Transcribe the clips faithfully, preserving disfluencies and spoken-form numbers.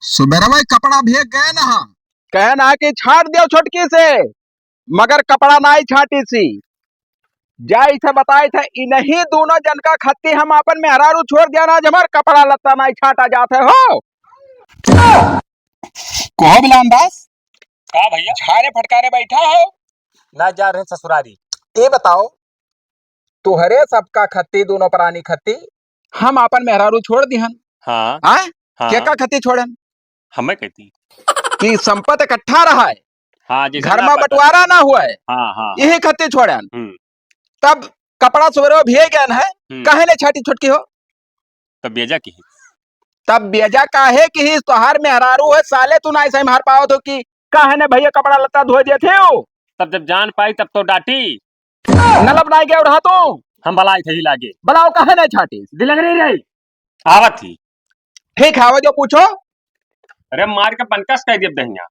सुबेरवे कपड़ा भीग गए ना हम। कहे ना कि छाट दियो छोटकी से, मगर कपड़ा नाई छाटी सी। जाई थे बताई थे, इन्हीं दोनों जन का खत्ती हम आपन मेहरारू छोड़ दिया ना, आज हमार कपड़ा लत्ता नाई छाटा जात है हो। कहो बिलान दास, का भैया? झारे फटकारे बैठा हो? ना जा रहे ससुरारी। ये बताओ, तोहरे सबका खत्ती, दोनों प्राणी खत्ती, हम आपन मेहरारू छोड़ दिहन। हाँ। हाँ? हाँ। केका खत्ती छोड़न? हमें कहती। कि संपत्ति इकट्ठा रहा है, हाँ, जैसे घर ना में बंटन। बंटवारा ना हुआ है, हाँ, हाँ, हाँ। यही खत्ती छोड़न। हम्म। तब कपड़ा सुबेरवा भीग गयन है, हम्म। काहे नहीं छाटी छोटकी हो? तब बेजा की। तब बेजा काहे की? तोहार मेहरारू है साले, तू नाई संभार पावत हो कि काहे ने भैया कपड़ा लत्ता धोए देत हो? तब जब जान पाई तब तो डांटी। नलब नाई गयो रहा तो? हम बलाई थे ही लागे। बलाओ काहे नहीं छाटी? दिलगरी रही। आवत ही। ठीक है, आवे जो पूछो। अरे मार के बनकस कह दिए दहिया।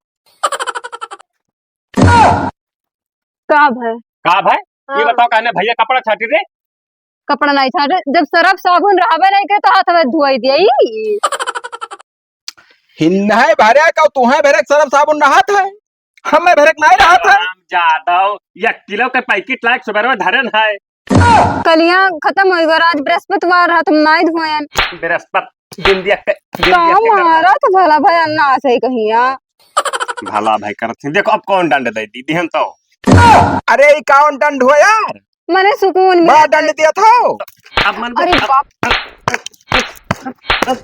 का भय? का भय? ये हाँ। बताओ, कहने भैया कपड़ा छाटी रे? कपड़ा नहीं छाटे, जब सरफ साबुन रहबे नहीं करे तो हाथ में धोई दिया। ई हिन्हे भरे का तुहे भरे सरफ साबुन रहत है, हमें भरे नहीं रहत है। राम जादव, एक किलो के पैकेट लायक सुबह में धरन है। कलिया खत्म हो गया, आज बृहस्पतिवार है, तुम नहीं धोयन। बृहस्पति दिन दिया के, दिन दिया काम के मारा तो भला भाई अन्ना से कहिया। भला भाई करत ही। देखो अब कौन दंड दे दी, दिहन तो। अरे ई कौन दंड हो यार? मने सुकून बड़ा मिलत है। दंड दिया था। अब मनबो, अरे अब, बाप। अब,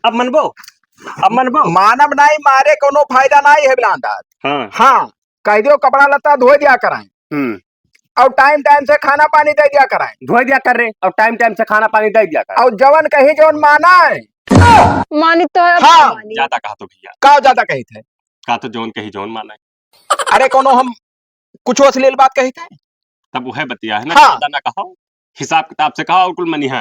अब मनबो, अब मनबो। मानब नहीं मारे कोनो फायदा नहीं है बिलांदाज। हाँ। हाँ, कह दियो कपड़ा लत्ता धोए दिया कराएं। हम्म। और टाइम टाइम से खाना पानी दे दिया कराएं। धोए दिया कर रे, और टाइम टाइम से खाना पानी दे दिया कर। और जवन कही जवन माना है। मानी तो है, हाँ। मानी। ज्यादा कहा तो भैया। का ज्यादा कही थे? का तो जौन कही जौन माने। अरे कोनो हम कुछ अश्लील बात कही थे? तब वह बतिया है ना, हाँ। ज्यादा ना कहो, हिसाब किताब से कहो, और कुल मनी है।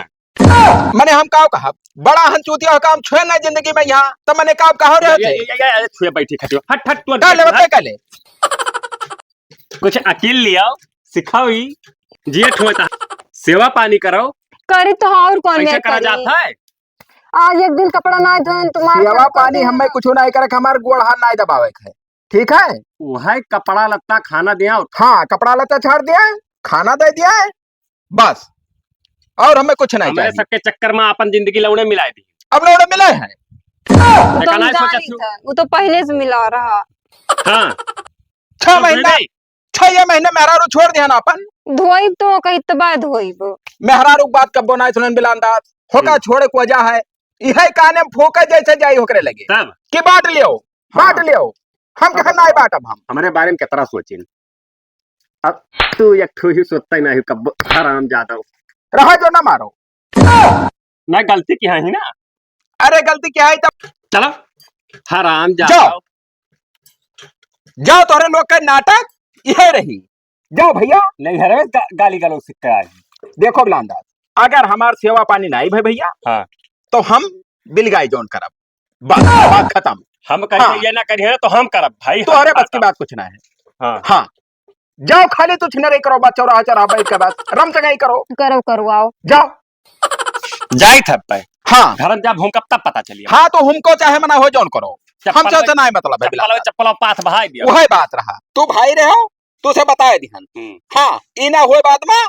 मने हम काव कहा, बड़ा हन चूतिया हो काम छुए ना जिंदगी में यहाँ, तब मने काव कहो रहे ये, थे? ये, ये, ये, ये, छुए बैठी खटियो, हट, हट, तू का हट, लेवत हट। का ले? कुछ अकील लियाओ, सिखाओ ई, जिए ठुए ता, सेवा पानी करो। करी तो और कौन ऐसे मेर करा करी? जात है? आज एक दिन कपड़ा ना धोन, तुम्हारे सेवा पानी हमें कुछ नहीं करे, हमार गोड़ हाथ नहीं दबावे के है, ठीक है? वह कपड़ा लत्ता खाना दिया। हाँ, कपड़ा लत्ता छाड़ दिया, खाना दे दिया है, बस, और हमें कुछ नहीं हमारे चाहिए। सबके चक्कर में अपन जिंदगी लौड़े मिला दी। अब लौड़े मिले हैं। वो तो हम जानी था, वो तो पहले से मिला रहा। हाँ। छह महीना, छह महीने मेहरारू छोड़ दिया ना अपन। धोइब तो ओकर इतबा धोइब। मेहरारू के बात कब्बो ना सुनन बिलांदाज। होका हम्म। छोड़े को वजह है। इहे काने में फूके जैसे जाई होकरे लगे। तब? कि बांट लियो, बांट हाँ। लियो। हम कहा नाई बांटब हम। हमरे बारे में कितना सोचिन। अब तू एक ठो ही सोचता ही नहीं कब्बो, हराम जादव। रहा जो ना मारो। ना गलती किहा ही ना। अरे गलती किहा ही तब। चलो, हराम जाओ। जाओ। जाओ, तोहरे लोग के नाटक इहे रही। जाओ भैया। नहीं हरवे गा-, गाली गलौज सीख के आई। देखो बिलांदाज, अगर हमार सेवा पानी नहीं भई भैया, हाँ। तो हम बिलगाई जौन करब। बस, बात खत्म। हम करिए हाँ। ये ना करिए तो हम करब भाई, तोहरे बस की बात कुछ ना है। हाँ। हाँ। जाओ, खाली तू छिनरई करो, बस चौराहा चौराहा बैठ के बस रमचंगई करो। करो, करवाओ। जाओ। जाई था पे। हाँ। घर में जब हमका तब पता चलिए। हाँ, तो हमको चाहे मना हो जौन करो। चप्पल हमसे में, तो नहीं मतलब है चप्पल बिलांदाज। चप्पल पाथ बहाई दिया। वही बात रहा। तू भाई रहे हो, तू से बताए दिहन। हम्म। हाँ, ई ना हुए बात में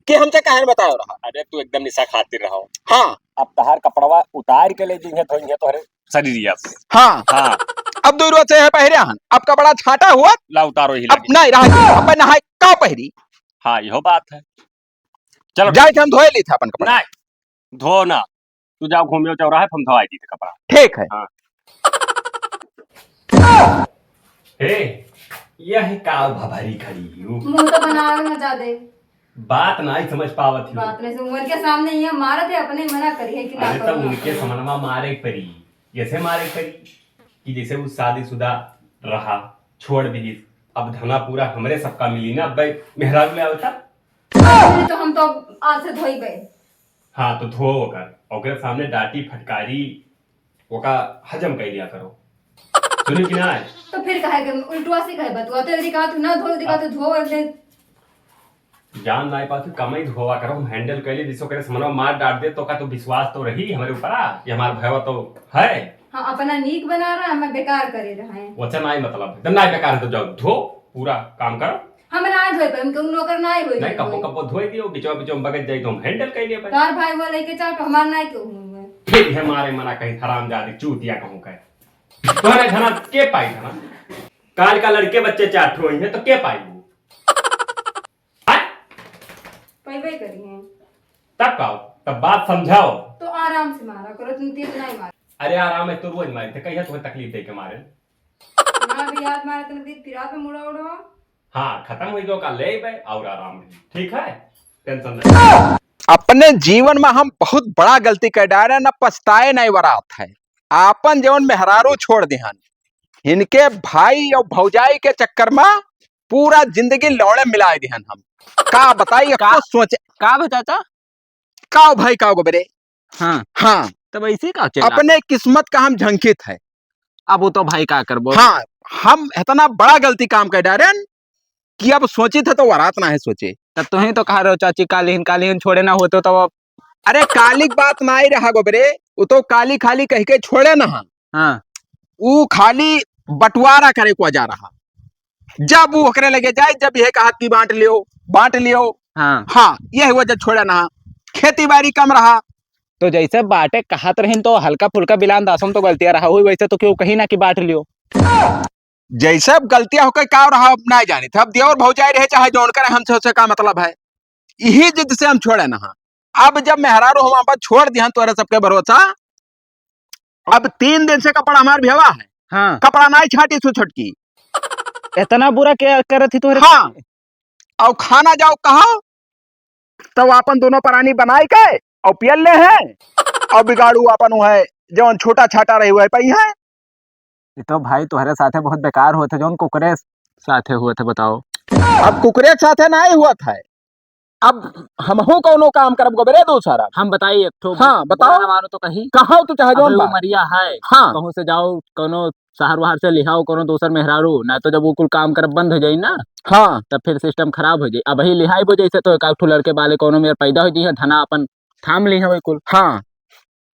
कि हमसे काहे न बताए रहा। अरे तू एकदम निशा खातिर रहो। हाँ। अब तहार कपड़वा उतार के ले जइहे, धोइहे तोहरे शरीरिया से। हाँ। हाँ। अब दो रोज से है पहिरे हन, अब कपड़ा छाटा हुआ। ला उतारो ही अब लगे। नहीं रहा, अब नहाए का पहिरी। हाँ, इहो बात है। चलो। जाए थे हम धोए ली थे अपन कपड़ा। नहीं, धो ना। तू जाओ घूमियो चौराहे, हम धोआई दी थे कपड़ा। ठीक है। हाँ। हे, यह काल भभरी खड़ी हूँ। मुंह तो बनावे ना ज्यादा। बात नहीं समझ पावत हूँ। बात नहीं समझ, उनके सामने ये मारत है, अपने मना करी है कि ना अरे करो, तब ना उनके करो। समनमा मारे परी, जैसे मारे परी कि जैसे वो शादीशुदा रहा, छोड़ दी, अब धना पूरा हमरे सबका मिली ना, अब मेहरारू ले आवता। नहीं तो हम तो आज से धोई गए। हाँ, तो धो ओकर, ओकरे सामने डांटी फटकारी, ओका हजम कर लिया करो। सुनी कि ना? तो फिर काहे के उल्टवा से काहे बतुआ? तो यदि कहा तू ना धो, यदि कहा तू धो, ले। जान ना पाती, कमाई धोवा करो, हम हैंडल कर ले, जिसको करे समनवा मार डांट दे, तो का तू विश्वास तो रही हमारे ऊपर, आ, ये हमार भयवा तो है। हाँ, अपना नीक बना रहा है, हमें बेकार करे रहा है। वचन आई मतलब है। तो ना बेकार है तो जाओ धो, पूरा काम करो। हम ना धोए पे, हम क्यों नौकर ना होए नहीं, कब्बो कब्बो धोए दियो, बिचवा बिचवा में बगत जाई तो हम handle कर लेबे। तार भाई वो लेके चाट, हमार ना क्यों हुए। फिर है मारे मना कहीं हरामजादी चूतिया कहूँ कहे। तोहरे धना के पाई धना? काल का लड़के बच्चे चार ठो हैं तो के पाई वो? हाँ? पैबे करी हैं। तब का हो? तब बात समझाओ। तो आराम से मारा करो, तुम तेज नहीं मारो। अरे आराम है तो रोज मारी थे, कहिया तुम्हें तकलीफ दे के मारे? ना भी याद मारे तने दी पिरा पे मुड़ा उड़वा। हाँ, खत्म हो गयो का ले बे और आराम है। ठीक है? Tension नहीं। अपने जीवन में हम बहुत बड़ा गलती कर डारे न, पछताए नहीं वरात है। आपन जौन मेहरारू छोड़ दिहन, इनके भाई और भौजाई के चक्कर में पूरा जिंदगी लौड़े मिलाए दिहन हम। का बताई, अब का, तो सोचे। का बा चाचा? का भाई, का गो बरे? हाँ। हाँ। तब ऐसे का चला? अपने किस्मत का हम झंखित है। अब वो तो भाई का करबो? हाँ, हम इतना बड़ा गलती काम कर डारेन कि अब सोचित है तो वरात ना है सोचे। तब तुहीं तो कहा रहो चाची, कालिहन, कालिहन छोड़े ना होते तब अब। अरे काली की बात ना ही रहा गोबरे, वो तो काली खाली कह के छोड़े ना। हाँ। वो खाली बंटवारा करे को जा रहा। जब वो ओकरे लगे जाए, जब यह कहत कि बांट लियो, बांट लियो। हाँ। हाँ, यह वजह छोड़ा ना, खेती बाड़ी कम रहा। तो जैसे बाटे कहत रहिन तो हल्का फुल्का बिलान दासम तो गलतियाँ रहा हुई, वैसे तो क्यों कही ना कि बांट लियो। जैसे अब गलतियाँ होकर का रहा, अब ना जाने थे। अब देवर भौजाई रहे चाहे जौन करे, हमसे उसे का मतलब है, यही जिद से हम छोड़े ना। अब जब मेहरारू हम आपन छोड़ दिहन तोरे सबके भरोसा, अब तीन दिन से कपड़ा हमार भेवा है। हाँ। कपड़ा नाई छाटी सु छोटकी। इतना बुरा क्या करत ही तोहरे? हाँ। और खाना जाओ कहा, तब आपन दोनों परानी बनाई के और पियल ले हैं, और बिगाड़ू आपन वो है, जौन छोटा छाटा रहे हुए पई है। ये तो भाई तोहरे साथे बहुत बेकार होत है, जौन कुकरे साथे हुआ था, बताओ। अब कुकरे के साथे नाई हुआ था, अब हमहू कौनो काम करब गोबरे दूसरा। हम बताई एक ठो हाँ, बताओ। बुरा ना मानो तो कही। कहो तू चाहे अब जौन वो बात। मरिया है, हाँ। कहूँ से जाओ, कौनो शहर वहर से लिहाओ, कौनो दोसर मेहरारू, ना तो जब वो कुल काम करब बंद हो जाई ना, हाँ। तब फिर system खराब हो जाई। अब ही लिहाई बो जैसे तो एक आध ठो लड़के बाले कौनो मेर पैदा हो जाई है, धना अपन थाम ली है वो कुल। हाँ।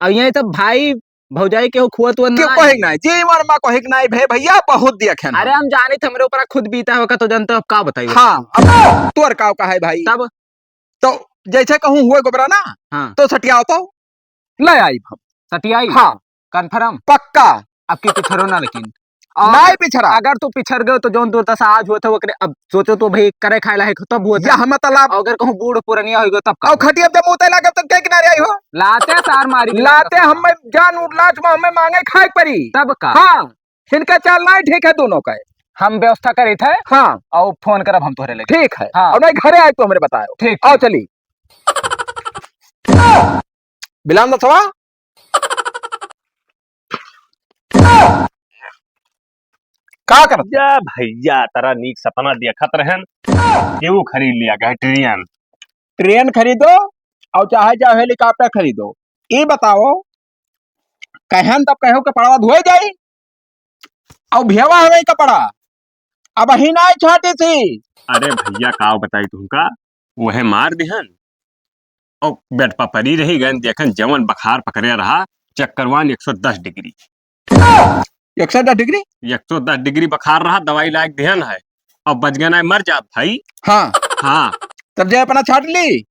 अब ये सब भाई भौजाई के हो खुआ तो क्यों ना कहे ना? जीवन में कहे ना भे भैया, बहुत देखे ना। अरे हम जाने थे, हमरे ऊपर खुद बीता होगा तो जनता अब का बताइए। हाँ, अब तोर का का है भाई? तब? तो जैसे कहूँ हुए गोबरा ना, हाँ। तो सटियाओ तो ले आई हम। सटियाई? हाँ। Confirm? पक्का। अब की पिछरो ना लेकिन। और नाई पिछरा। अगर तू पिछर गयो तो जौन दुर्दशा आज होत है, ओकरे अब सोचो तो भाई करे खाए लायक तब होत है। यह मतलब। अगर कहूँ बूढ़ पुरनिया हो गयो तब का? और खटिया पे मुते लागे तो के किनारे आई हो? लाते सार मारी के लाते लाते। हम जान उठ लाच में हमें मांगे खाए परी। तब का? हाँ, इनका चाल नहीं ठीक है दोनों का। हम व्यवस्था करी थे। हाँ। और फोन करब हम तोहरे लगे। ठीक है। हाँ। और नहीं घरे आए तो हमरे बताओ। ठीक। आओ चली। बिलान दसवा। का करत? जा भैया, तारा नीक सपना देखत रहन, केहू खरीद लिया गए ट्रेन। ट्रेन खरीदो और चाहे जाओ helicopter खरीदो। ई बताओ, कहन तब कहो कपड़वा धोए जाई, और भेवा हवे कपड़ा, अब ही नाई छाटी थी। अरे भैया, का बताई तुमका, वहे मार दिहन, और bed पर परी रही गन, देखन जवन बखार पकड़े रहा, चक्करवान एक सौ दस degree। एक सौ दस degree? एक सौ दस degree बखार रहा, दवाई लायक दिहन है, और बच गए ना, मर जात भाई। हाँ। हाँ। तब जे अपना छाट ली।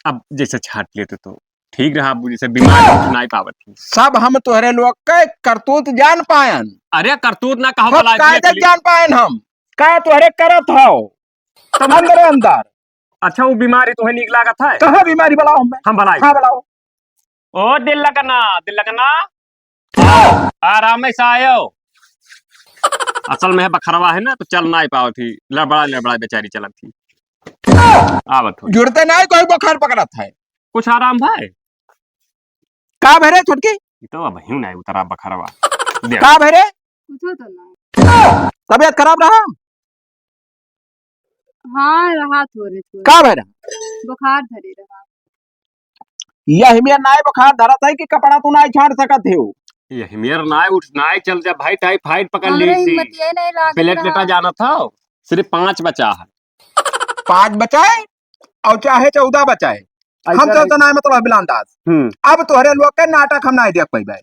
अब जैसे छाट लेते तो ठीक रहा, अब जैसे बीमार उठ नाई पावत थी। सब हम तोहरे लोग के करतूत जान पायन। अरे करतूत ना कहो, हम भला कायदे जान पायन हम। का तोहरे करत हो? तब अंदर अंदर। अच्छा, वो बीमारी तुम्हें नीक लागत है? कहाँ बीमारी बुलाओ हमें? हम भलाई। हाँ, बुलाओ। ओ दिल लगना, दिल लगना। आराम से आयो। असल में है बखरवा है ना, तो चल ना ही पावत थी। लड़बड़ा, लड़बड़ा बेचारी चलत थी। आवत हो। जुड़ते ना है, कोई बुखार पकड़त है। कुछ आराम भाई? का भरे छोटकी? ये तो अब ही ना उतरा बखरवा। देख। का भरे? कुछो तो ना। तबीयत खराब रहा? हाँ, रहा थोरे थोरे। का भय रहा? बुखार धरे रहा। यह मेर नाय बुखार धरत है कि कपड़ा तू नाय छाड़ सकत हो। यह मेर नाय उठ, नाय चल जा भाई, typhoid पकड़ ली हमरे सी। हिम्मत ये नहीं लागत प्लेटलेटा रहा। जानत हो? सिर्फ पाँच बचा है। पाँच बचाए और चाहे चौदह बचाए, ऐसा हम तो नहीं। इतना है मतलब बिलान दास। हम्म। अब तोहरे लोग के नाटक हम नाय देख पाइबे।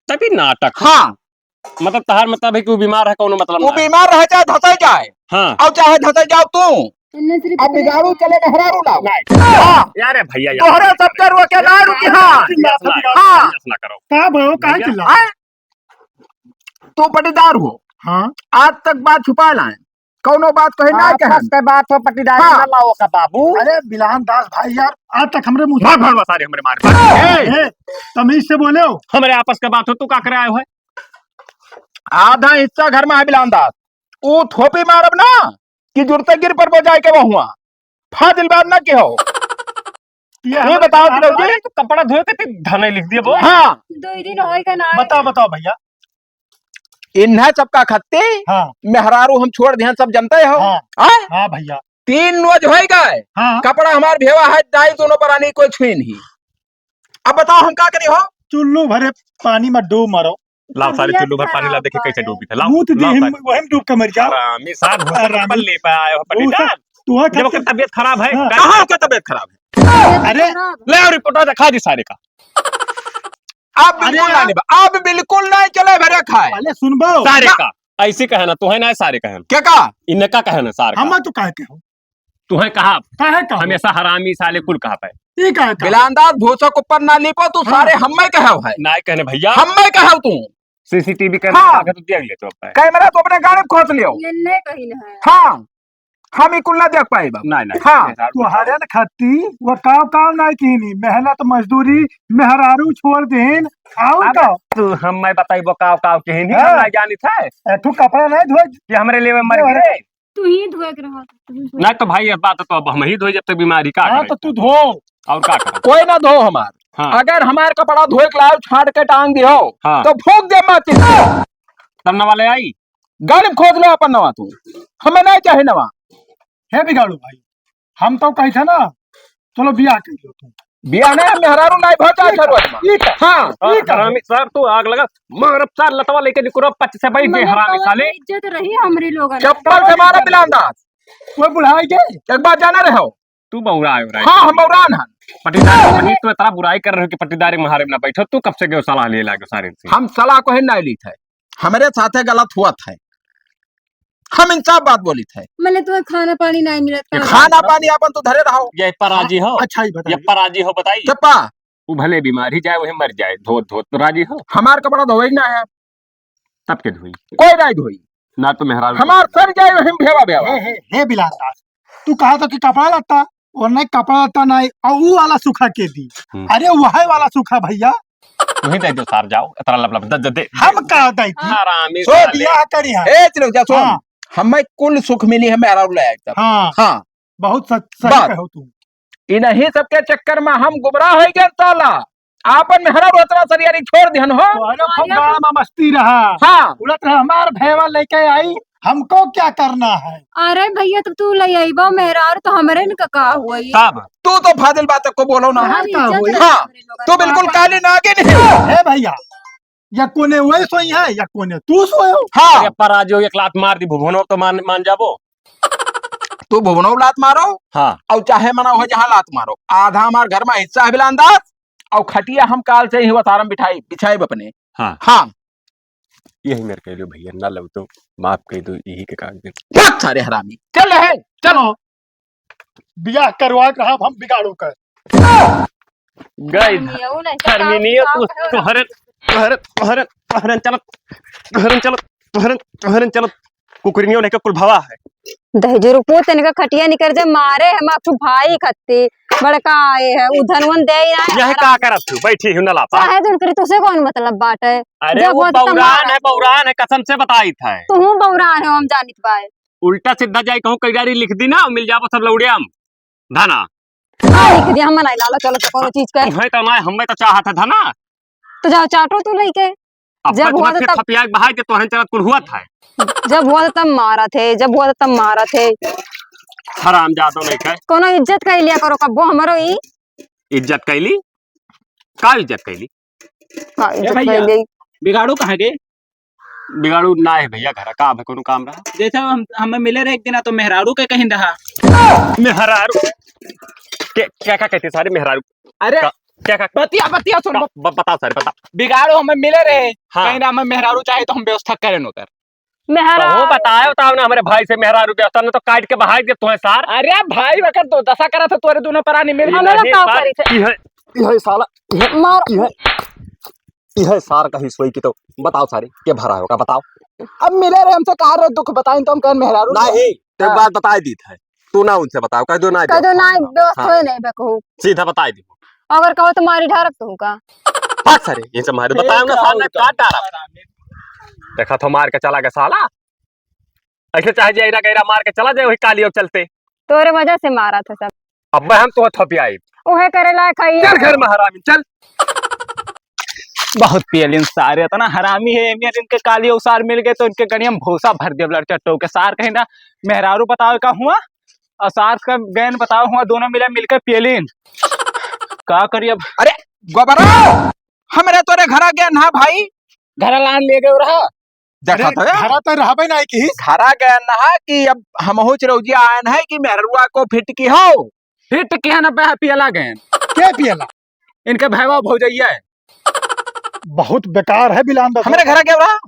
तभी नाटक। हाँ। मतलब, तहार मतलब है कि वो बीमार है, कौनो मतलब वो ना है। बीमार रहे चाहे धंसै जाए। हाँ। और चाहे धंसै जाओ तू। अब बिगाड़ू चले मेहरारू लाओ। नहीं। हाँ। यार, भैया, यार। तोहरे सब के रोके ना रुकी, हाँ। चिल्लात है बिगाड़ू। हाँ। ऐसा ना करो। का भयो, काहे भैया। चिल्ला? हाँ? तू पटीदार हो। हाँ। आज तक बात छुपा लाए। कौनो बात कहे ना आपस कहे। के बात हो, पटीदारी हाँ। ना लाओ का बाबू। अरे बिलान दास भाई यार, आज तक हमरे मुँह से भाग, भाग, सारे हमरे मारे। ए! ए, तमीज से बोले हो। हमरे आपस के बात हो, तू का करे आयो है? आधा हिस्सा घर में है बिलान दास। ऊ थोपी मारब ना कि जुरते गिर पर बजाए के बहुआ। फाजिल बात ना के हो। ये ये हमारे बताओ, अरे, तिलौजी। अरे, तू कपड़ा धोए के ते धने लिख दिए बो। हाँ। दो ही दिन होएगा ना। बताओ, बताओ भैया। इन्हें सबका खत्ती हाँ। मेहरारू हम छोड़ दिहन, सब जनते हो। हाँ। आय? हाँ भैया। तीन रोज होई गए। हाँ। कपड़ा हमार भेवा है, दाई दोनों परानी कोई छुई नहीं। अब बताओ हम का करी हो? चुल्लू भरे पानी में डूब मरो। लाओ सारे भैया चुल्लू भर पानी ला, खराब देखे कैसे है। डूबी थे। लाओ, मुँह तो लाओ दिए, सारे। वही डूब के मर जाओ। हरामी साहब, भूसा आरामी। चप्पल ले पाया हो, तू पटीदार। है जब ओकर तबियत खराब है, हाँ। का? कहाँ ओकर तबियत खराब है? तबियत अरे। खराब है। ले आओ रिपोर्ट दिखा दी सारे का। आप अरे बिल्कुल ना यार। लेबा, आप बिल्कुल नहीं चले भरे खाए। अरे सुनबो। सारे ना। का, ऐसे कहे ना, तू है ना सारे कहे। क्या का? इन्हें का कहे ना सारे का? हम तो कहे के हो। तू है कहा? काहे कहा? हमेशा हरामी साले कुल कहा पे। ई काहे कहा? बिलांदाज भूसा के ऊपर ना लिपो, तू हाँ। सारे हम्मे कहे है। ना कहने भैया। हम्मे कहे तू। सीसीटीवी कैमरा हाँ। लगा तो देख ले तो अब। कैमरा तो अपने गाड़ी में खोस लियो। ये नहीं कही ना है। हाँ। हम ई कुल ना देख पाई बाबू। नहीं, नहीं, हाँ। नहीं, नहीं। तोहरे न खाती वो काव काव नहीं कीनी, मेहनत मजदूरी, मेहरारू छोड़ देन, और अब का? तू हम मैं बताइबो काव काव कीनी, हाँ। हम नहीं जानी थे। ए, तू कपड़ा नहीं धोए। कि हमरे लिए मर अरे। गए। तू ही धोए के रहा, तू ही धोए। नहीं तो भाई, ये बात तो अब हम ही धोए जब तक बीमारी का हाँ, करे? तो तू धो। और का करे? कोई ना धो हमार। हाँ। अगर हमार कपड़ा धोए के लाओ, छाट के टांग दियो, हाँ। तो फूंक दे माचिस। तब न वाले आई। गाड़ी में खोज लो अपन नवा तू, हमें नहीं चाहे नवा। हे बिगाड़ू भाई, हम तो कही थे ना, चलो बियाह कर लो तुम। बियाह नहीं, हम मेहरारू नहीं भर जाए घर वाले में। ई का? हाँ। ई का? हरामी सर, तू आग लगा, मगर अब सर लतवा लेके निकरो, पच से बैठ गए मगर हरामी कौन साले। इज्जत रही हमरी लोगन? चप्पल से मारा बिलांदाज। वो बुढ़ाई के? एक बार जाना रहे हो। तू बौरा आयो, राय। हाँ, हम बौरान हन। पटीदार के बनी, तू इतना बुराई कर रहे हो कि पटीदार के महारे में ना बैठो, तू कब से गयो सलाह ले लागो सारे से? हम सलाह को ही नहीं ली थे, हमरे साथे गलत हुआ थे, हम इंसाफ बात बोली थे। मने तुम्हें खाना पानी नहीं मिलत ये का? खाना पानी अपन तो धरे रहो। ये पर राजी हो? अच्छा ही बताइए। ये पर राजी हो बताई? चप्पा। वो भले बीमार ही जाए, वही मर जाए, धोत धोत तो राजी हो? हमार कपड़ा धोवे ना है। तब के धोई? कोई नहीं धोई। ना तो मेहरारू हमार सर जाए वही भेवा भेवा। हे, हे, हे बिलास दास, तू कहा था कि कपड़ा लत्ता, और नहीं कपड़ा लत्ता नहीं, और वो वाला सूखा के दी। हम्म। अरे वही वाला सूखा भैया। वही दे दो सार, जाओ, इतना लब लब दे, दे, दे। हम का दे दी? हरामी सो साले। बियाह करी है। ए, चलो, जा, सुन। हाँ। हमें कुल सुख मिली है, मेहरारू ले आए तब। हाँ। हाँ। बहुत सच, सही बस। कहो तू। इन्हीं सबके चक्कर में हम गुमराह हो गए साला। आपन मेहरारू उतना सरियारी छोड़ दिहन हो। तोहरे खूब गाँव में मस्ती रहा। हाँ। उड़त रहा, हमार भेवा लेके आई, हमको क्या करना है? अरे भैया, तो तू ले आईबा मेहरारू तो हमरे न का, का हुई? तब? तू तो फाजिल बात को बोलो ना। हमार का इज्जत हुई? रही हाँ। हमरे लोगन तू बिल्कुल का। काली नागिन है। हे भैया, या कोने वही सोई है, या कोने तू सोयो। हाँ। अरे पर आज एक लात मार दी, भुवनो तो मान, मान जाबो। तू भुवनो लात मारो। हाँ। और चाहे मना हो जहाँ लात मारो, आधा हमार घर में हिस्सा है बिलांदाज, और खटिया हम काल से ही वसारम बिठाई, बिछाई अपने। हाँ। हाँ। यही मेरे कह लो भैया, ना लो तो माफ कर दो, यही के कागज। बहुत सारे हरामी। चल रहे, चलो। बियाह करवा के हम, हम बिगाड़ू कर। गई। हरमिनियो नहीं, हरमिनियो, तू, तोहरे, तोहरे, तोहरे, तोहरे चलत, तोहरे चलत, तोहरे, तोहरे चलत, कुकुरनियो नहीं के कुल भवा है। दहिजरू पूत इनका खटिया निकर जाए, मारे हम आप भाई खत्ती, बड़का आए है, उ धनवन दे ही ना है। यह का करत तू? बैठी हूँ नला पर। चाहे तो उनकरी तुसे कौन मतलब बात है? अरे जब वो होत तब बौरान मारा। है, बौरान है, कसम से बताई था। तू हूँ बौरान हो, हम जानित बाए। उल्टा सीधा जाए कहूँ कई डायरी लिख दी ना, मिल जाबो सब लौड़िया हम। धना। हाँ, लिख दिया, हम नहीं लाला, चलो तो कोनो चीज का। तुम्हें तो ना, हमें तो चाहत है धना। तो जाओ चाटो तू लेके। अब जब तक हुआ तुम्हें तो फिर तब खपिया के बहाई के तोहन चलत कुल हुआ था। जब हुआ तो तब मारा थे, जब हुआ तो तब मारा थे। हराम जादो नहीं थे। कोनो इज्जत का ही लिया करो कब्बो हमरो ई। इज्जत कैली? का इज्जत कैली? का ए इज्जत भैया, कैली? बिगाड़ू कहाँ गए? बिगाड़ू ना है भैया, घर का अब कोनो काम रहा। जैसे हम, हमें मिले रहे एक दिन, तो मेहरारू के कहीं रहा। मेहरारू? के, क्या, क्या कहते सारे मेहरारू? अरे, का? क्या का? बतिया, बतिया सुन। का? ब-, बताओ सारे, बताओ। बिगाड़ो, हमें मिले रहे। हाँ। कहीं ना हमें मेहरारू चाहे तो हम व्यवस्था करें ओकर। मेहरारू। तो बताओ, बताओ ना हमरे भाई से मेहरारू व्यवस्था, न तो काट के बहाई दे तुम्हें सार। अरे भाई, अगर तो दशा करा था तोरे दोनों परानी मिल। हमें नहीं, का बात करी थे? यह, यह साला, यह, मार। यह, यह सार कहीं सोई की तो बताओ सारे, के भरा होगा, बताओ। अब मिले रहे हमसे, कहा रहे दुख बताइन तो हम कहन मेहरारू। नहीं, तो हाँ। बात बताई दी था। तू ना उनसे बताओ, कह दो ना कह दो ना, व्यवस्था। दोस्त हाँ। होए नहीं बे कहू। सीधा बताई दी। अगर कहो तो मारी ढारब तो का? बात सारे, ये से मारे, बताओ ना, सामने का डारा। देखा तो मार के चला गया साला। ऐसे चाहे जे ऐरा गैरा मार के चला जाए, वही काली और चलते। तोरे वजह से मारा था सब। अब मैं हम तो थपियाई। ओहे करे लायक है ये। चल घर में हरामी, चल। बहुत पियलिन सारे, इतना हरामी है, एमियन इनके काली और सार मिल गए तो इनके गड़िया में भूसा भर दिया, लड़का टोके सार कहीं ना, मेहरारू बताओ का हुआ, और सार का गैन बताओ हुआ, दोनों मिले मिलके पियलिन। का करी अब? अरे गोबरा, हमरे तोरे घरा गैन हा भाई। घरा लान ले गए रहा। देखा अरे, तो है? घरा तो रहबे नहीं की। घरा गैन हा कि अब हमहू चिरौजिया आयन है कि मेहरुआ को फिट की हो। फिट किया ना बे, पियला गैन। के पियला? इनके भैवा भौजैया है। बहुत बेकार है बिलान दस। हमरे घरा गए रहा?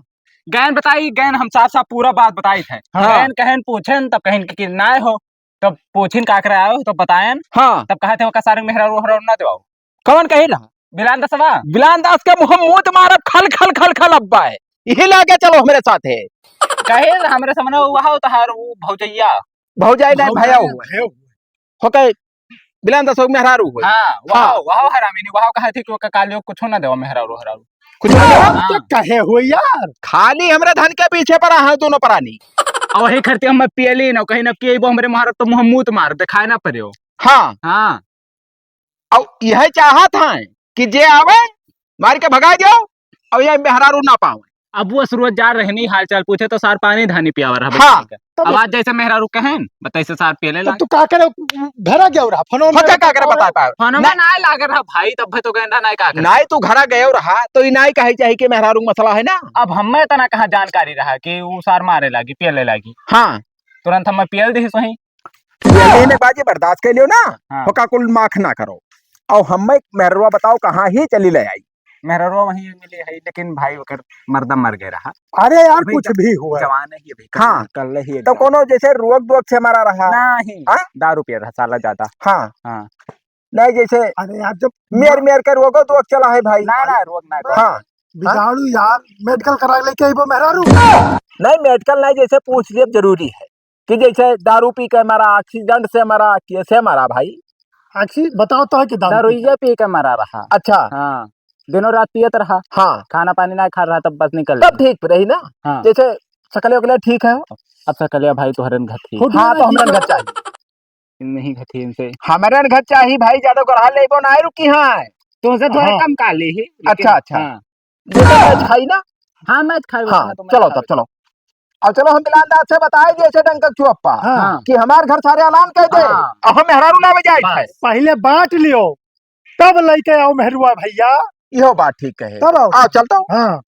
गैन बताई, गैन हम साफ साफ पूरा बात बताई थे। हाँ। गैन कहन पूछन तब कहन कि, कि नाय हो, तब पूछिन का करे आयो, तब बतायन। हाँ। तब कहा थे ओका सारे मेहरारू ओहरारू ना देवाओ। कौन कही रहा? बिलान दसवा। बिलान दास के मुँह मूत मारब खल खल खल खल अब्बा है। यही लागे चलो हमरे साथ है। कहे हमरे सामने वहा तहार वो भौजैया। भौजाई नहीं, भैया हुए। भैया हुए। होके बिलान दसो मेहरारू हुए। हाँ, वाह, हाँ। वाह हरामी नहीं, वाह कहा थी कि ओका कालियो कुछो ना देवा मेहरारू, हरारू। कुछ ना देवा? हाँ। तो कहे हुए यार। खाली हमरे धन के पीछे पड़ा है दोनों प्राणी। और वही खरती हम पियली ना, कहीं ना पियबो हमरे मारत तो मुँह मूत मार, दिखाए ना पड़े हो। हाँ। हाँ। और यह चाहत हैं कि जे आवे, मार के भगा दियो, और ये मेहरारू ना पावे। अब वो रोज जा रहनी, हाल चाल पूछे तो सार पानी धानी पियावा रहा हाँ। बच्चन का। तो अब आज जैसे मेहरारू कहेन, बताइए से सार पियले तो ला। तू का करे, घरा गया रहा, फोन होता का करे बता पावे। फोन ना। में ना लागे रहा भाई, तब भी तो गए ना, ना का करे। नाई तू घरा गए रहा, तो ई नाई कहे चाही कि मेहरारू मसला है ना। अब हमें इतना कहाँ जानकारी रहा कि वो सार मारे लागी, पियले लागी। हाँ। तुरंत हमें पियल दी सही। पियले ने बाजी बर्दाश्त कर लियो ना, हाँ। होका कुल माख ना करो। और हमें मेहरवा बताओ कहाँ ही चली ले आई? मेहरवा वहीं मिली है, लेकिन भाई ओकर मर्दा मर गए रहा। अरे यार, अभी कुछ जब भी हुआ। जवान है अभी, हाँ। कल ही तो exam। कोनो जैसे रोग दोग से मरा रहा? नहीं, हाँ? दारू पिया रहा साला ज्यादा। हाँ। हाँ। नहीं जैसे अरे यार, जब मेर मेर के रोगो दोग चला है भाई। ना, ना, रोग ना। हाँ। बिगाड़ू यार, medical करा लेके आइबो मेहरारू। नहीं, medical नहीं, जैसे पूछ लिया जरूरी है। कि जैसे दारू पी के मरा, accident से मरा, कैसे मरा भाई? आखिर बताओ तो है कि दारू पी के? दारूइये पी के मरा रहा। अच्छा। हाँ, दिनों रात पियत रहा। हाँ। खाना पानी ना खा रहा, तब बस निकल तब गया। ठीक रही ना? हाँ। जैसे सकले उकले ठीक है? अब सकलिया भाई तोहरन घर ठीक। फोटो हाँ, तो हमरन घर चाहिए। नहीं घर ठीक से। हमरन घर चाहिए भाई, ज्यादा गढ़ा लेबो ना रुकी हाँ। तुमसे थोड़ा हाँ। कम का ले ही, लेकिन अच्छा, अच्छा। हाँ। देखो match खाई ना? हाँ, match खाई हाँ, बस, मैं तो match चलो खाई तब, बस। चलो। अब चलो हम बिलान दास से बताए दिए से डंका चुअप्पा हाँ। कि हमार घर सारे ऐलान कर दे। हाँ। अब हम मेहरारू लावे जाए बस। थे। पहले बांट लियो, तब लेके आओ मेहरुआ भैया। इहो बात ठीक कहे। तब आओ। आओ, चल तो। हाँ।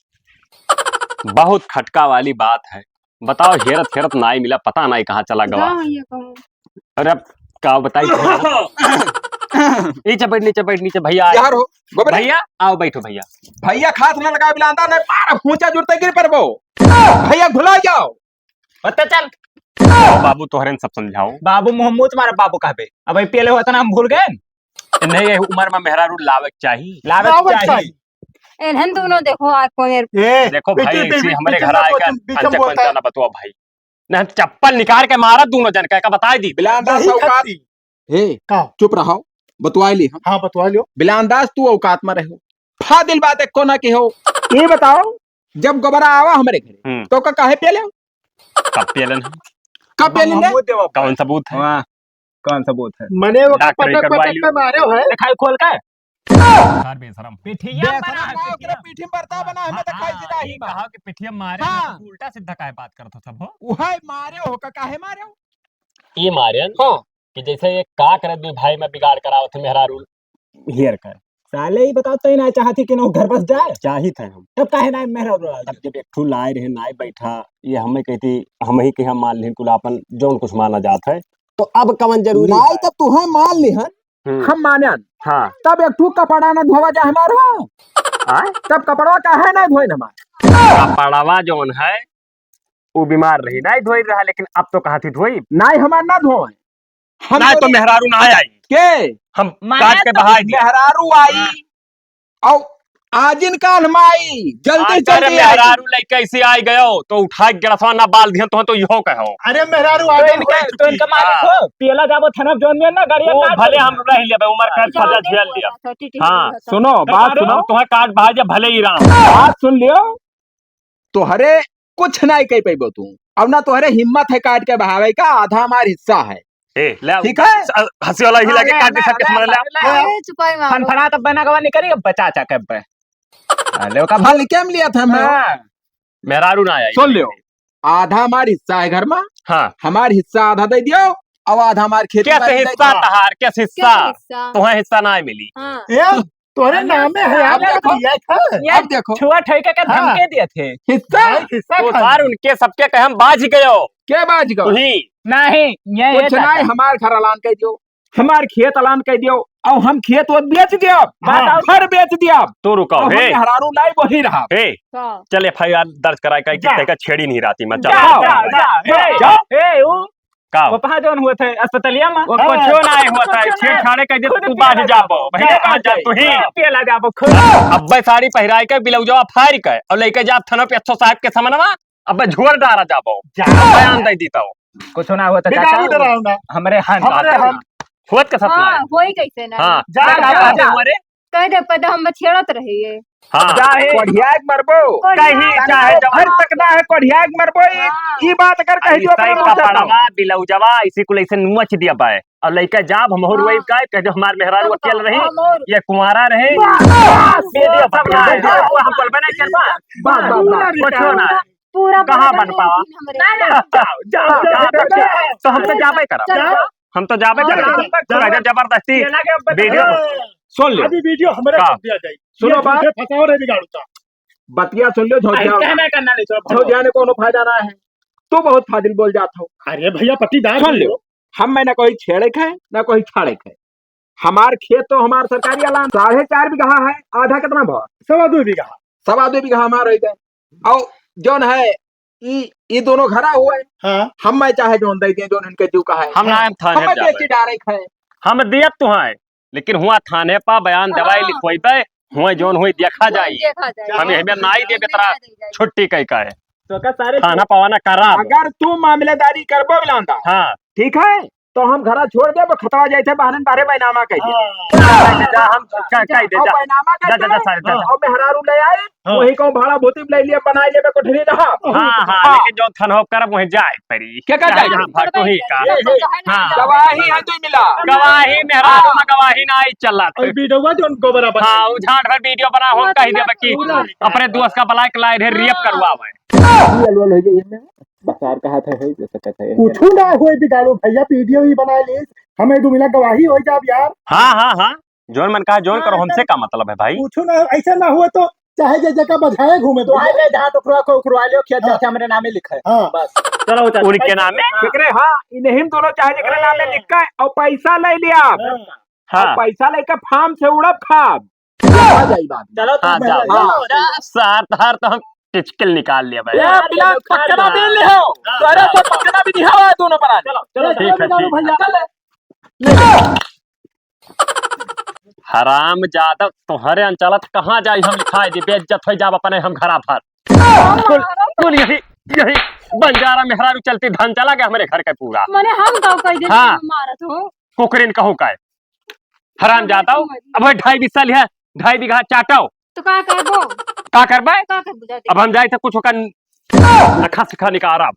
बहुत खटका वाली बात है। बताओ, हेरत हेरत नाई मिला, पता नाई कहाँ चला गवा। हाँ, ये कहूँ। अरे अब का बताई? नीचे बैठ, नीचे बैठ, नीचे भैया आए। यार हो, गोबर। भैया, आओ बैठो भैया। भैया खास ना लगा बिलांदा, नहीं मार, ऊंचा जुड़ते गिर पड़बो। भैया भुला जाओ। बता चल। बाबू तोहरे न सब समझाओ। बाबू मुँह मूत मारे बाबू कहबे। अब ई पियले होत ना हम भूल गए। नहीं, ये उम्र में मेहरारू लावे के चाही। लावे के लावे के चाही। चाही। इन्हन दोनों देखो आज कौन ए, देखो भाई, पीछे, इसी पीछे, हमरे पीछे घर मत आए बोल, का तुम पीछे अंचक बोलता है। पंचा ना बतुआ भाई। नहीं, हम चप्पल निकाल के मारा दोनों जन का, का बताई दी। बिलांदा नहीं सौकात। खाती। ए, का? चुप रहो, बतुआ ली हम। हाँ, बतुआ लियो। बिलांदाज तू औकात में रहो। फादिल बात एको ना कहो। ये बताओ, जब गोबरा आवा हमरे घरे, हम्म। तो का काहे पियले? कब पियलन है? कब पियलन है? कौन सबूत है? वाह, कौन सबूत है? मने वो डॉक्टरी पटक करवा पटक लियो। के मारे हो है। दिखाई खोल के। सार बेशरम। पिठिया बेशरम मारा है, ना, ओकरे पिठिया। पीठी में बरता बना, हमें हाँ, दिखाई हाँ, दिला ही ये मार। कहा कि पिठिया मारे हाँ। हैं, तो उल्टा सीधा काहे बात करत हो सब हो? उहे मारे हो, का काहे मारे हो? ये मारे हैं हाँ। कि जैसे ये का करे, दो भाई में बिगाड़ करावत है मेहरारू। हियर कर। साले ही बताओ, तई ना चाहती कि ना घर बस जाए? चाहित है हम। तब काहे ना मेहरारू लाए? तब जब एक ठू लाए रहे, नाई बैठा, ये हमें कहती, हम ही के हम मान लें कुल आपन, जौन कुछ माना जात है। तो अब कवन जरूरी नाई है? तब तुहें मान लिहन, हम्म। हम मानन। हाँ। तब एक ठू कपड़ा ना धोवा जा हमार हो। आय? तब कपड़वा काहे ना धोइन हमार? कपड़वा जौन है, उ बीमार रही, नाहीं धोई रहा, लेकिन अब तो कहा थी धोई। नाहीं, हमार ना धोए। हम नाहीं तो तो मेहरारू ना आई। के? हम माने काट के तो बहाई दिया। मेहरारू आई। हाँ। औ आजिन काल में आई, जल्दी आज जल्दी अरे आई। मेहरारू लइके ऐसे आई गयो, तो उठा के गिलासवा ना बाल दिहन, तो, तो इहो कहो। अरे मेहरारू तो आ गई, इनका, उठा तो इनका चुकी। मालिक हाँ। हो, पियला जाबो थाना जौन में ना, गाड़िया वो काट भले दो। हम रह लेबे, उमर का ज्यादा सजा झेल लिया। बोला था, टीटी हाँ। बोला था। सुनो, बात सुनो। हम तोहे काट बहा दे, भले ही राम। बात सुन लियो, तोहरे कुछ नाहीं कह पइबो तू। अब ना तोहरे हिम्मत है काट के बहावे का, आधा हमार हिस्सा है। ए, ले आओ। ठीक है? स-, हंसी वाला ही लगे, हाँ, काट दे ले, सबके ले, सामने, ले ले, आओ। ले। ए, चुपाई मारो। फनफना तब बना गवा निकली, अब बचा चा के पे। हाँ, ले ओका हाँ, निकल लिया था मैं। हाँ। मेहरारू ना आई। सुन लियो, आधा हमार हिस्सा है घर में। हाँ। हमार हिस्सा आधा दे दियो, और आधा हमार खेत किस बाड़ी दे हिस्सा दियो। तहार, किस हिस्सा? किस हिस्सा? तोहे हिस्सा ना मिली। हाँ। ए, तोहरे अरे, नामे है, आप अब देखो, लिया था। ये अब देखो। छुआ ठेके के हाँ। धमके दिए थे। हिस्सा? भाई, हिस्सा तो खाई। सार उनके सबके कहे हम बाज गयो। के बाज गयो? तुही। नहीं, ये, ये कुछ चाचा। नहीं, हमार घर अलान कह दियो, हमार खेत अलान कह दियो, और हम खेत वो बेच दियो, हाँ। घर बेच दियो। तो रुको, और हम हे। मेहरारू लाई वही रहा। हे। हाँ। चल F I R दर्ज कराए, कहीं जा। किसी का छेड़ी नहीं रहती, मैं जा, चला। जा, जा, हे, जा। हे, वो का? वो कहाँ जौन हुए थे अस्पतालिया में? वो हाँ। कुछो ना हुआ था, छेड़छाड़े कर दे, खुद तू पिया बाज ला जाबो। जाबो। बहिने जा, बाज जा, जा, तू ही। खुद पिया ला जाबो, खुद। अब्बे साड़ी पहिराए के, बिलौजवा फाड़ के, और लेके जा थाना पे अच्छो साहब के समनवा, अब्बे झोर डारा जाबो। जा। बयान दे दीता हो। कुछो ना हुआ था, बिगाड़ू चाचा, डराओ ना। हमरे हाथ हमरे बात हाथ। करना। होत का सपना हाँ, है। होई कैसे ना? हाँ। जा, जा, जा, जा, जा। हमारे कह दे, पता हम छेड़त रही है। हाँ। जा हे। कोढ़िया के मरबो। कोढ़िया कहीं के चाहे मरबो। जब हर तक ना है, कोढ़िया के मरबो। ई, हाँ। ई बात अगर कह अरे दियो अपने सही मुंह से तो। कपड़वा, बिलौजवा, इसी कुल ऐसे नोच दिया पाए। और लइका जाब, हम और हाँ। रोइब का, कह दे हमार मेहरारू तब अकेल रही, हम और ये कुंवारा रहे। बस, बस, ये बस, सब बस, रहे। बस। वो हम बोलबे नहीं करबा। बस, बस, बस। पूरा कुछो ना। पूरा कहाँ बन पावा? हमरे ना, ना, जाओ, जाओ, जाओ, जाओ, जाओ। तो हम तो जाबे करब। चलो। हम तो जाबे और करब। जाओ। अगर जबरदस्ती ये ना कि अब वीडियो सुन ले। अभी वीडियो हमरे का? कर दिया जाए। सुनो ये बात। झूठे फंसाओ रे बिगाड़ू का। बतिया सुन ले, झोंझिया। अरे, कहना करना नहीं, चलो, झोंझिया ने कोनो फायदा ना है। तू बहुत फाजिल बोल जात हो। अरे भैया, पट्टीदार सुन ले। हम मैं ना कोई छेड़े के है, ना कोई छाड़े के है। हमार खेत तो हमार सरकारी अलान साढ़े चार बीघा है, आधा कितना भवा? सवा दो बीघा। सवा दो बीघा हमार हो गए। और जौन है, ई, ई दोनों घरा हुआ है। हाँ। हम मैं चाहे जौन दे दिए, जौन इनके जीव का है। हम ना, हम थाने हम मैं जाबे। बेची डायरेक्ट है। हम दियत तो हैं, लेकिन हुआ थाने पा बयान देवाई हाँ। लिखवाई पे, हुआ जौन हुई देखा जाई। देखा जाई। हम एहमे नाई देबे तरा देखा जाई। छुट्टी कई का है। तो का सारे थाना पवाना करा दो। अगर तू मामलेदारी करबो बिलांदा, हाँ। ठीक है, तो हम घरा छोड़ देब, खतवा जाइत है, बहनन बारे बैनामा कह दे। हाँ। जा, हम क-, कह दे, और जा। बैनामा जा, जा, जा, करके, सारे, जा, जा। और मेहरारू ले आए, हाँ। वही को भाड़ा भूती ले लिए, बनाए लेबे कोठरी रहा। हाँ, हाँ, हाँ। लेकिन जो थनहो करब, वहीं जाए पड़ी। क्या कर चाहे जाए? जहाँ भाग तो ही का। ए, ए, हाँ। गवाही है तो मिला। गवाही, मेहरारू में गवाही ना आई चलत। और वीडियो जो उनको बराबर। हाँ, वो झांट भर वीडियो बना, हम कह देबे कि पूरा। अपने दोस्त का बुलाए के लाए रहे, रेप हाँ। करवावे। ये अलवल हो जाइए ना। बसार कहा था है, जैसे कहते हैं। कुछ ना होए बिगाड़ो भैया, वीडियो ही बना ली, हमें दो मिला गवाही हो जाब यार। हाँ, हाँ, हाँ, जौन मन कहा, जौन हाँ, करो, हमसे एकदम। का मतलब है भाई? कुछ ना, ऐसा ना हुआ तो चाहे जे जगह बजाए घूमे तो। आए ले, जहाँ टुकड़ा को उखड़वा लियो, खेत हाँ। जाके हमरे नामे लिखे। हाँ। बस। चलो, चलो। उनके नामे? हाँ। एकरे, हाँ, इन्हीं दोनों चाहे जेकरे नामे हाँ। लिख के और पैसा ले लिया। हाँ। हाँ। और पैसा लेके फार्म से उड़ब खाब। आ जाई बात। चलो, हाँ, तुम जाओ, पहले जाओ। जाओ। अरे, सार, तार तो हम टिचकिल निकाल लिया भाई। ए, बिना पकड़ा भी ले हो। हाँ। तो अरे, तो पकड़ा भी दिखावा है दोनों बना। चलो, चलो, ठीक है, चलो, ठीक। भैया। चल। ले। हराम जादा, तोहरे अंचलत कहाँ जाई हम लिखाई दी, बेइज्जत हो जाब अपने हम घरा भर। कुल, कुल यही, यही बंजारा मेहरारू चलती धन चला गया हमरे घर का पूरा। मने हम गाँव कह दे हाँ। मारत हो। कुकरिन कहूँ का है। हराम जाता हो। अब भाई ढाई बिस्सा लिया, ढाई बीघा चाटो। तो का करबो? का करबे? का करबो जाके? अब हम जाए थे कुछ ओकर नखा सिखा निकारब।